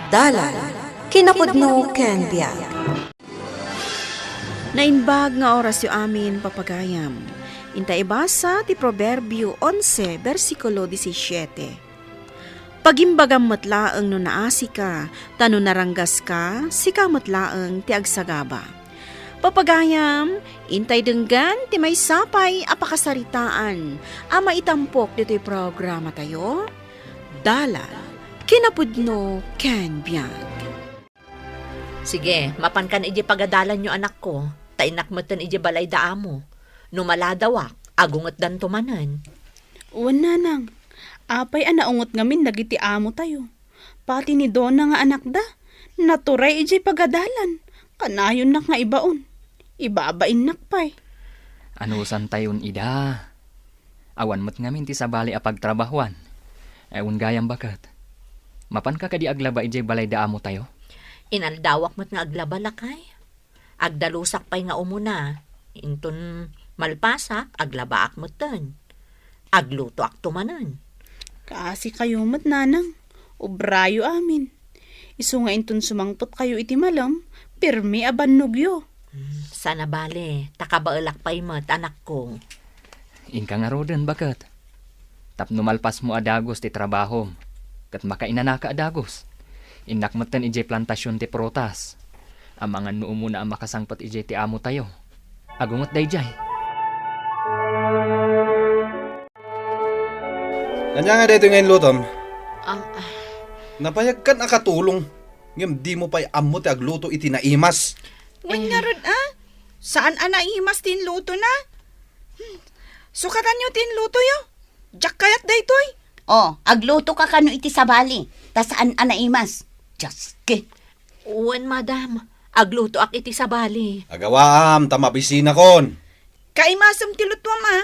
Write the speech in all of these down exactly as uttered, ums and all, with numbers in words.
Dalan, kinapudno ken biag. Naimbag nga orasyo amin, papagayam. Inta ibasa ti Proverbio onse, bersikulo disisiete. Pagimbagam met laeng no naasika, ta no naranggaska, sika met laeng ti agsagaba. Papagayam, intay denggen ti maysa pay a pakasaritaan a maitampok ditoy programatayo, Dalan, Kinapudno ken Biag. Sige, mapankan idiay pagadalanyo, anakko, ta innak metten idiay balay da amo. No maladawak, agungetdanto manen. Wen, nanang, apay a naunget ngamin dagiti amotayo? Pati ni Dona nga anakda, naturay idiay pagadalan. Kanayonnak nga ibaon. Ibabainnak pay. Anusantayon ida? Awan met ngamin ti sabali a pagtrabahuan. Ay, wen gayam baket. Mapanka kadi aglaba idiay balay da amotayo? Inaldawak met nga aglaba, lakay. Agdalusak pay nga umuna. Inton malpasak, aglabaak metten. Aglutoakto manen. Kaasikayo met, nanang. Obrayo amin. Isu nga inton sumangpetkayo iti malem, pirmi a bannogyo. Hmm, sana bale, ta kabaelak pay met, anakko. Inka ngaruden, baket. Tapno malpasmo a dagus ti trabahom, ket makainanaka a dagus. Innak metten idiay plantasion ti prutas. Amangan no umuna a makasangpet idiay ti amotayo. Agunget daydiay. Ania nga daytoy nga inlutom? Ah, ah. Nabayagkan a katulong, ngem dimo pay ammo ti agluto iti naimas. Wen, eh, ngarud, a? Saan a naimas ti inlutona? Hmm. Sukatanyo ti inlutoyo. Diak kayat daytoy. O, aglutoka kano iti sabali, ta saan a naimas. Dios, ke. Wen, madam. Aglutoak iti sabali. Agawaam, ta mabisinakon. Kaimasem ti lutuam, a.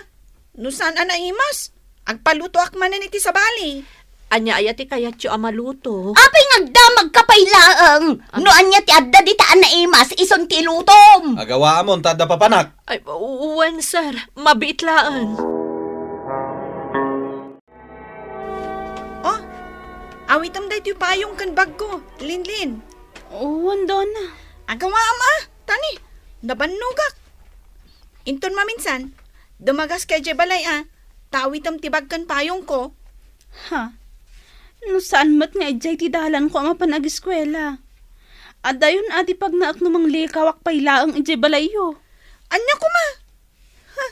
No saan a naimas, agpalutoak manen iti sabali. Ania aya ti kayatyo a maluto? Apay nga agdamagka pay laeng? Am- No ania ti adda dita a naimas, isun ti ilutom. Agawaamon, ta adda papanak. Ay, u-, wen, sir. Mabiit laeng. O, awitem daytoy payong ken bagko, Linlin. Wen, Dona. Agawaam, a, tani, nabannogak. Inton maminsan, dumagaska idiay balay, a, ta awitem ti bag ken payongko. Ha? No saan met nga idiay ti dalanko a mapan agiskuela. Adayon a ti pagnaek no manglikawak pay laeng idiay balayyo. Ania koma? Ha,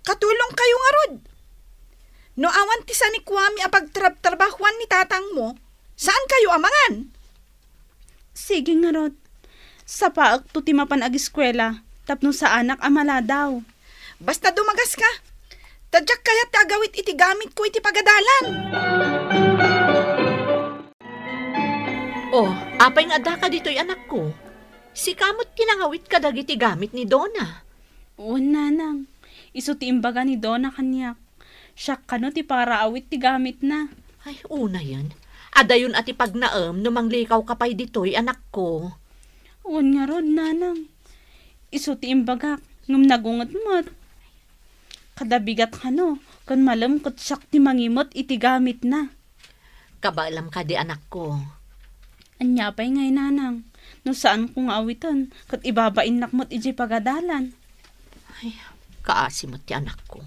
katulongkayo ngarud. No awan ti sanikuami a pagtrabtrabahuan ni tatangmo, saankayo a mangan? Sige ngarud. Sapaekto ti mapan agiskuela tapno saanak a maladaw. Basta dumagaska. Ta diak kayat ti agawid iti gamitko iti pagadalan. O, apay nga addaka ditoy, anakko? Sika met ti nangawit kadagiti gamit ni Dona. Wen, nanang. Isu ti imbaga ni Dona kaniak. Siak kano ti paraawit ti gamitna. Ay, unayen. Adayon a ti pagnaem no manglikawka pay ditoy, anakko. Wen ngarud, nanang. Isu ti imbagak, ngem nagunget met. Kadabigat kano, ken malem ket siak ti mangimet iti gamitna. Kabaelam kadi, anakko. Ania pay ngay, nanang, no saanko nga awiten, ket ibabainnak met idiay pagadalan. Ay, kaasi met ti anakko.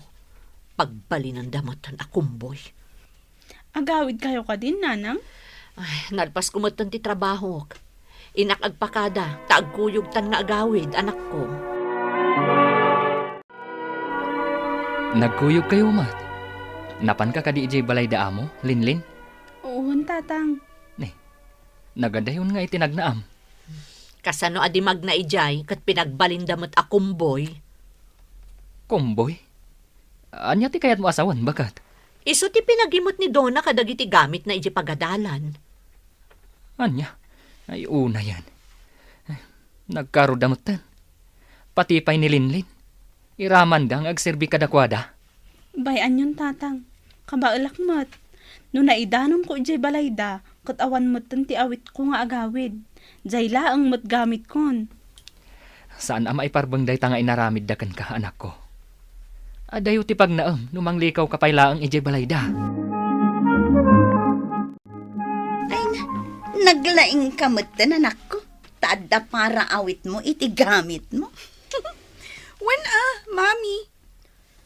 Pagbalinanda metten a kumboy. Agawidkayo kadin, nanang? Ay, nalpasko metten ti trabahok. Innak agpakada, ta agkuyogtan nga agawid, anakko. Nagkuyogkayo met? Napanka kadi idiay balay da amo, Linlin? Wen, tatang. Ni, nagadayon nga iti nagnaam. Kasano a di magna idiay ket pinagbalinda met a kumboy? Kumboy? Ania ti kayatmo a sawen, baket? Isu ti pinagimet ni Dona kadagiti gamitna idiay pagadalan. Ania? Ay, unayen. Nagkaroda metten. Pati pay ni Linlin. Iramanda nga agserbi kadakuada. Bay-anyon, tatang. Kabaelak met. No naidanonko idiay balayda, ket awan metten ti awitko nga agawid. Diay laeng met gamitkon. Saan a maiparbeng dayta nga inaramidda kenka, anakko. Adayo ti pagnaem no manglikawka pay laeng idiay balayda. Ay, na, Naglaingka metten, anakko, ta adda para awitmo iti gamitmo. Wen a, Mami.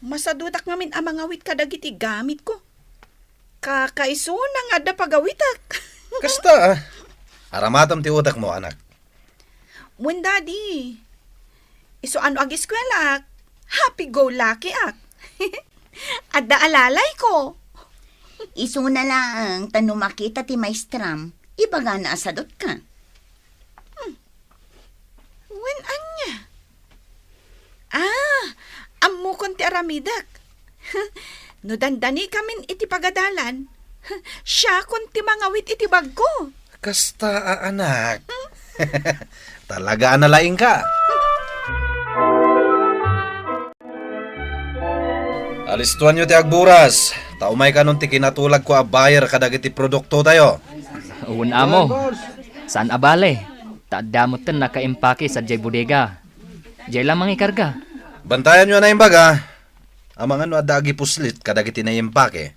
Masadudak ngamin a mangawit kadagiti gamitko. Kakaisuna nga adda pagawitak. Kasta, ah. Aramatam ti utekmo, anak. Wen, Daddy. Isu a no ageskuelaak, happy-go-lucky-ak. Adda alalayko. Isuna laeng ta no makita ti maestram, ibagana a sadutka. Hmm. Wen ania? Ah, ammokon ti aramidek. No dandanikamin iti pagadalan, siakon ti mangawit iti bagko. Kasta a anak. Talaga a nalaingka. Alistoanyo ti agburas, ta umay kanon ti kinatulagko a buyer kadagiti produktotayo. Wen, amo. Saan a bale, ta adda metten nakaimpake sadiay bodega. Diay la mangikarga. Bantayanyo a naimbag, a. Amangan no adda agipuslit kadagiti naimpake.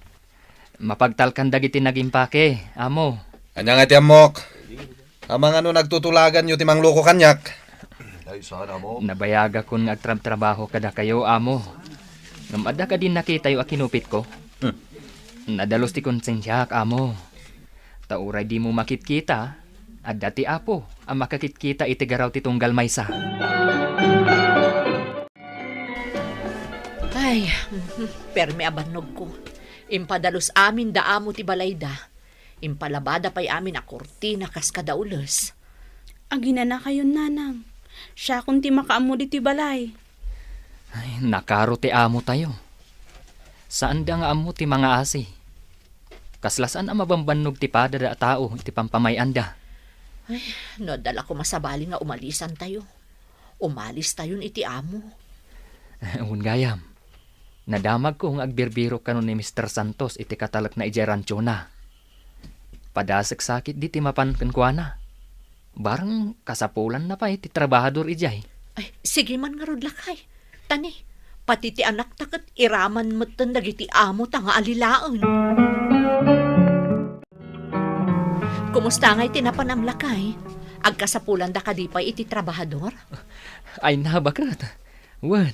Mapagtalkan dagiti nagimpake, amo. Ania nga ti ammok? Amangan no nagtutulaganyo ti mangloko kaniak. Nabayagakon nga agtrabtrabaho kadakayo, amo. Ngem adda kadi nakitayo a kinupitko? Hmm. Nadalus ti konsensiak, amo. Ta uray dimo makitkita, adda ti Apo a makakitkita iti garaw ti tunggal maysa. Ay, permi a bannogko. Impadalus amin da amo ti balayda. Impalabada pay amin a kurtina kas kadaules. Aginanakayon, nanang. Siakon ti makaammo ditoy balay. Ay, nakaro ti amo tayo. Saanda nga ammo ti mangaasi. Kasla saan a mabambannog ti padada a tao iti pampamay-anda. Ay, no adda la koma sabali nga umalisan tayo. Umalis tayon iti amo. Wen gayam. Nadamagko nga agbirbirok kano ni Mister Santos iti katalekna idiay ranchona. Padasek sakit di ti mapan kenkuana. Bareng kasapulanna pay ti trabahador idiay. Ay, sige man ngarud, lakay. Tani, pati ti anakta ket iraman metten dagiti amo ta nga alilaen. Kumusta ngay ti napanam, lakay? Agkasapulanda kadi pay iti trabahador? Ay, nabaket. Wen,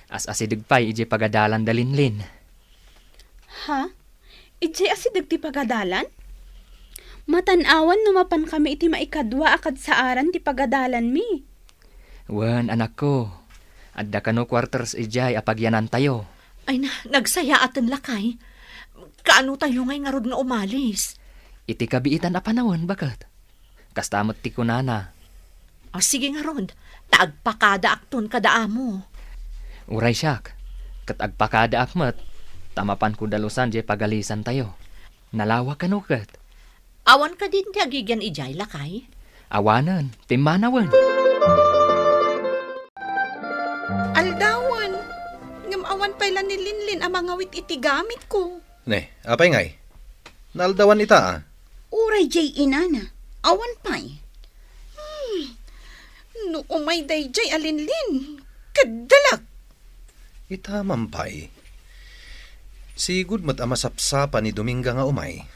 as-asideg pay idiay pagadalan da Linlin. Ha? Idiay asideg ti pagadalan? Matan-awan no mapan kami iti maikadua a kadsaaran ti pagadalanmi. Wen, anakko, adda kano quarters idiay a pagyanantayo. Ay na, nagsayaaten, lakay. Kaano tayo ngay ngarud nga umalis? Iti kabiitan a panawen, baket. Kasta met ti kunana. Ah, sige ngarud, ta agpakadaakton kada amo. Uray siak, ket agpakadaak met, ta mapanko dalusan diay pagalisantayo. Nalawa kano ket. Awan kadin ti agigian idiay, lakay? Awanen, timmanawen. Aldawen, ngem awan pay la ni Linlin a mangawit iti gamitko. Ne, apay ngay? Naaldawan ita, a? Uray jay inana, awan pay. Hmm, no umay dayjay a Linlin, kaddalag. Ita man pay. Sigud met a masapsapa ni Dominga nga umay.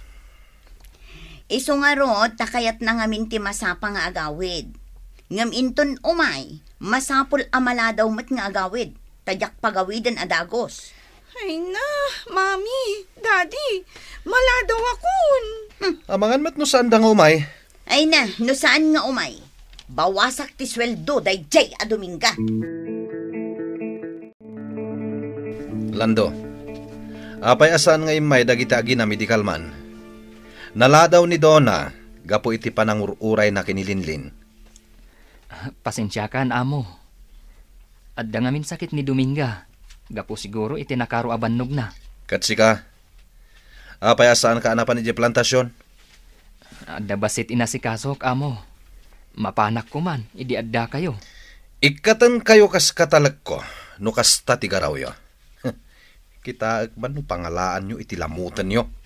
Isu ngarud ta kayatna ngamin ti masapa nga agawid. Ngem inton umay, masapul a maladaw met nga agawid, ta diak pagawiden a dagus. Ay na, Mami, Daddy, maladawakon. Hmm. Amangan met no saanda nga umay. Ay na, no saan nga umay, bawasak ti sueldo dayjay a Dominga. Lando, apay a saan nga immay dagiti agina medical man? Naladaw ni Dona gapu iti panangur-urayna ken ni Linlin. Pasensiakan, amo. Adda ngamin sakit ni Dominga, gapu siguro iti nakaro a bannogna. Ket sika, apay a saanka a napan idiay plantasion? Adda bassit inasikasok, amo. Mapanak koman idi addakayo. Ikkatenkayo kas katalekko no kasta ti garawyo. Kitaek man no pangalaanyo iti lamutenyo.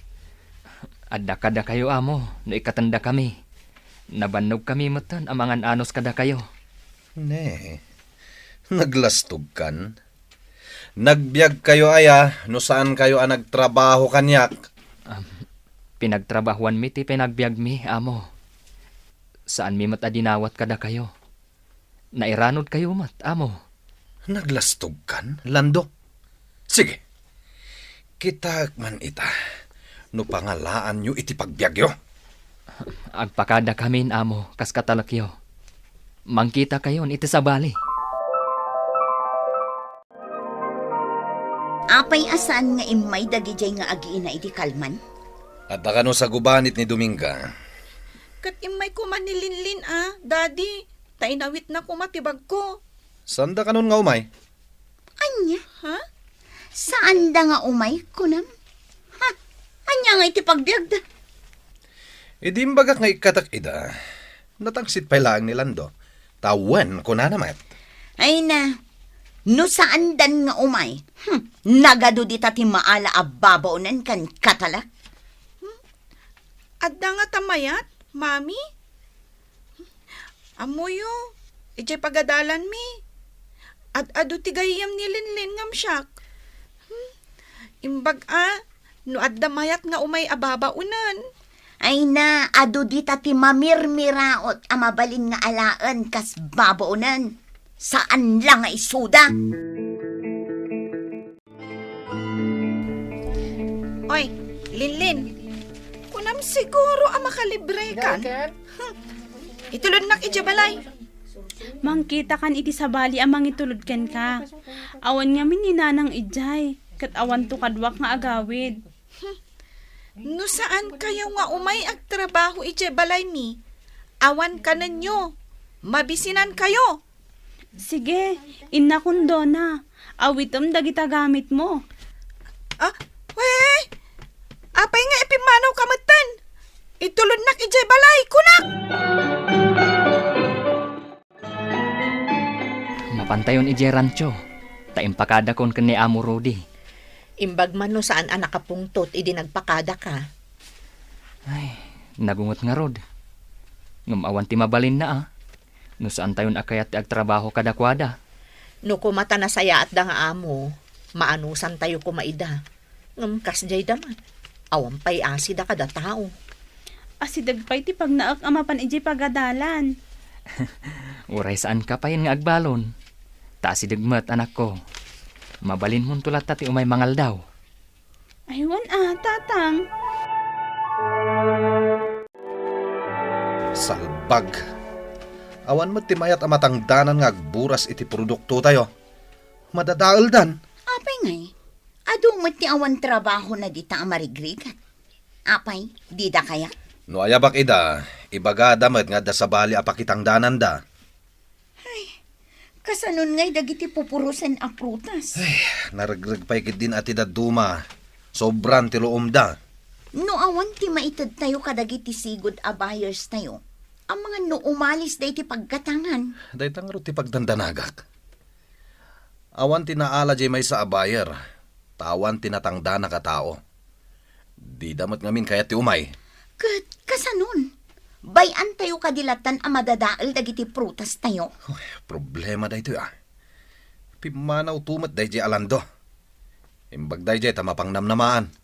Adda kadakayo, amo, no ikkatendakami. Nabannogkami metten a mangan-anos kadakayo. Ne, naglastogkan? Nagbiagkayo aya no saankayo a nagtrabaho kaniak? Am, Pinagtrabahuanmi ti panagbiagmi, amo. Saanmi met a dinawat kadakayo. Nairanudkayo met, amo. Naglastogkan, Lando? Sige. Kitaek man ita no pangalaanyo iti pagbiagyo. Agpakadakamin, amo, kas katalekyo. Mangkitakayon iti sabali. Apay a saan nga immay dagidiay nga agiina idi kalman? Adda kano sagubanit ni Dominga? Ket immay koma ni Linlin a, Daddy, ta inawitna koma ti bagko. Saanda kanon nga umay? Ania? Ha? Saanda nga umay, kunam? Ha? Ania nga iti pagbiagda? Idi imbagak nga ikkatak ida, natangsit pay laeng ni Lando. Ta wen, kunana met. Ay na, no saandan nga umay, hmm, nagadu dita ti maala a babaonen ken katalek. Hmm? Adda ngata mayat, Mami? Ammoyo, idiay pagadalanmi, ad-adu ti gayyem ni Linlin ngem siak. Hmm? Imbag a, no adda mayat nga umay a babaonen. Ay na, adu dita ti mamirmiraot a mabalin nga alaen kas babaonen. Saan la nga isuda. Oy, Linlin, kunam siguro a makalibrekan? Hm, itulodnak idiay balay. Mangkitakan iti sabali a mangitulod kenka. Awan ngamin ni Nanang idiay, ket awanto kaduak nga agawid. Hm, no saankayo nga umay agtrabaho idiay balaymi, awan kanenyo. Mabisinankayo. Sige, innakon, Dona. Awitem dagita gamitmo. Ah, we! Apay nga ipimmanawka metten? Itulodnak idiay balay, kunak! Mapantayon idiay rancho, ta impakadakon ken ni Amo Rudy. Imbag man no saan a nakapungtot idi nagpakadaka. Ay, nagungot ngarud. Ngem awan ti mabalinna, a. No saantayon a kayat ti agtrabaho kadakuada. No koma ta nasayaatda nga amo, maanusantayo koma ida. Ngem kasdiayda met, awan pay asida kada tao. Asideg pay ti pagnaek a mapan idiay pagadalan. Uray saanka pay nga agbalon. Ta asideg met, anakko. Mabalinmonto latta ti umay mangaldaw. Aywan a, Tatang. Salbag. Awan met ti mayat a matangdanan nga agburas iti produktotayo. Madadaeldan. Apay ngay? Adu met ti awan trabahona dita a marigrigat. Apay, dida kayat? No ayabak ida, ibagada met nga adda sabali a pakitangdananda. Ay, kasanon ngay dagiti pupurosen a prutas? Ay, naregreg pay ketdin a ti dadduma. Sobran ti luomda. No awan ti maitedtayo kadagiti sigud a buyerstayo, amangan no umalisda iti paggatangan. Dayta ngarud ti pagdandanagak. Awan ti naala diay maysa a buyer, ta awan ti natangdanak a tao. Dida met ngamin kayat ti umay. Ket kasanon? Bay-antayo kadi lattan a madadael dagiti prutastayo? Uy, problema daytoy, a. Pimmanawto met daydiay a Lando. Imbag daydiay ta mapangnamnamaan.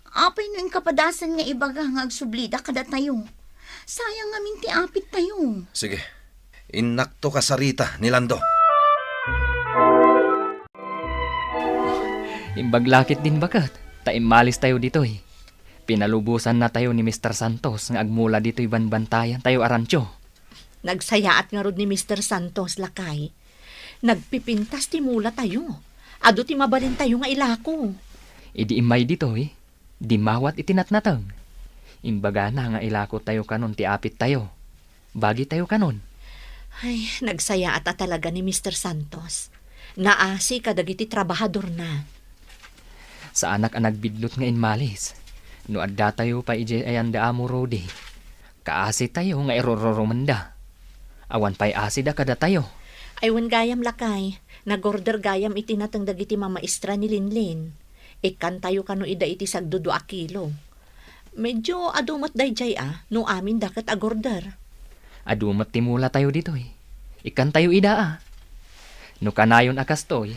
Apay no inkapadasan nga ibaga nga agsublida kadatayo? Sayang ngamin ti apittayo. Sige, innakto kasarita ni Lando. Imbag la ketdin baket, ta immalistayo ditoy. Pinalubosannatayo ni Mister Santos nga agmula ditoy banbantayantayo a rancho. Nagsayaat ngarud ni Mister Santos, lakay. Nagpipintas ti mulatayo. Adu ti mabalintayo nga ilako. Idi immay ditoy, dimmawat iti natnateng. Imbagana nga ilakotayo kanon ti apittayo. Bagitayo kanon. Ay, nagsayaat a talaga ni Mister Santos. Naasi kadagiti trabahadorna. Saanak a nagbidlot nga immalis. No addatayo pay idiay ayan da Amo Rudy, kaasitayo nga irururumenda. Awan pay asida kadatayo. Ay, wen gayam, lakay. Nag-order gayam iti nateng dagiti mamaestra ni Linlin. Ikkantayo kano ida iti sagdudua a kilo. Medyo adu met daydiay a, no aminda ket agorder. Adu met ti mulatayo ditoy. Ikkantayo ida a. No kanayon a kastoy,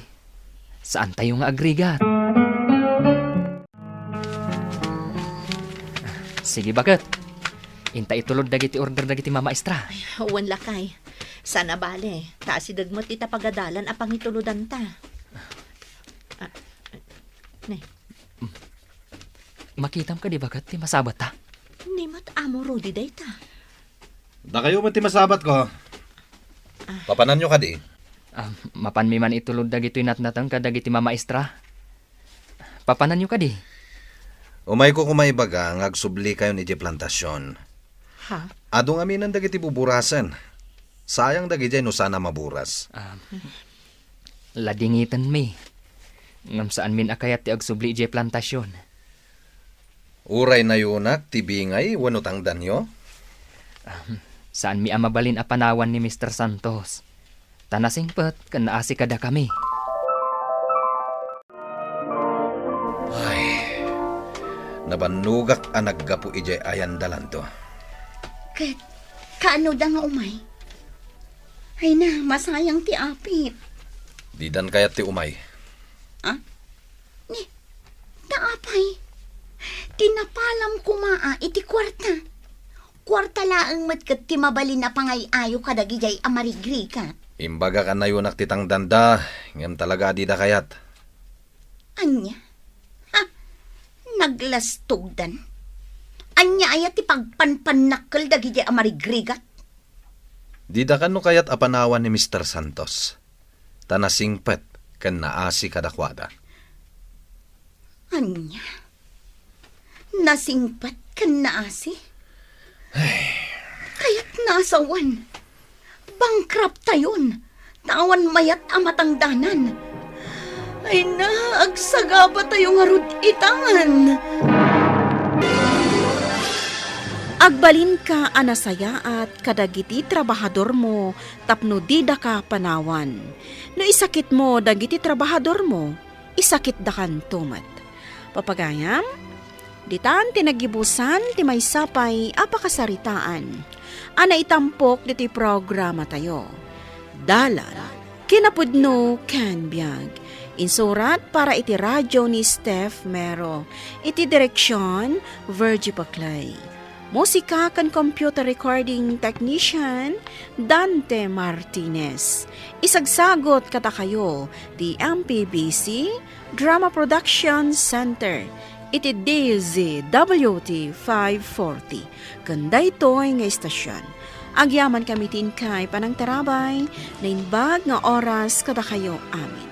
saantayo nga agrigat. Sige, baket. Inta itulod dagiti order dagiti mamaestra. Ay, wen, lakay. Saan a bale, ta asideg met dita pagadalan a pangitulodanta. Ah, ne. Makitam kadi, baket, ti masabatta? Ni met Amo Rudy dayta. Dakayo met ti masabatko. Ah. Papananyo kadi? Ah, mapanmi man itulod dagitoy natnateng kadagiti mamaestra. Papananyo kadi? Umayko koma ibaga nga agsublikayon idiay plantasion. Ha? Adu ngaminen dagiti buburasen. Sayang dagidiay no saan a maburas. Ah, ladingitenmi. Ngem saanmin a kayat ti agsubli idiay plantasion. Uray nayunak ti bingay wenno tangdanyo? Ah, saanmi a mabalin a panawan ni Mister Santos. Ta nasingpet ken naasi kadakami. Ay, nabannogak a naggapu idiay ayan dalanto. Ket kaano da nga umay? Ay na, masayang ti apit. Didan kayat ti umay. Ah? Ni, ta apay? Ti napalam koma a iti kuarta. Kuarta laeng met ket ti mabalin a pangay-ayo kadagidiay a marigrigat. Imbagak a nayunak ti tangdanda, ngem talaga a dida kayat. Ania? Ha? Naglastogdan? Ania aya ti pagpanpannakkel dagidiay a marigrigat? Dida kano kayat a panawan ni Mister Santos, ta nasingpet ken naasi kadakuada. Ania? Nasingpet ken naasi? Ay. Kayat nasawen. Bankrupt tayon. Ta awan mayat a matangdanan. Ay na, agsagabatayo ngarud itan. Agbalinka a nasayaat kadagiti trabahadormo tapno didaka panawan. No isakitmo dagiti trabahadormo, isakitdakanto met. Papagayam, ditan ti nagibusan ti maysa pay a pakasaritaan a naitampok ditoy programatayo. Dalan, kinapudno ken biag. Insurat para iti radio ni Steph Mero. Iti direksion, Virgie Paclay. Musika ken computer recording technician, Dante Martinez. Isagsagot kadakayo ti M P B C Drama Production Center iti D Z W T five forty. Ken daytoy nga istasion, agyamankami ti inkay panangtarabay, naimbag nga oras kadakayo amin.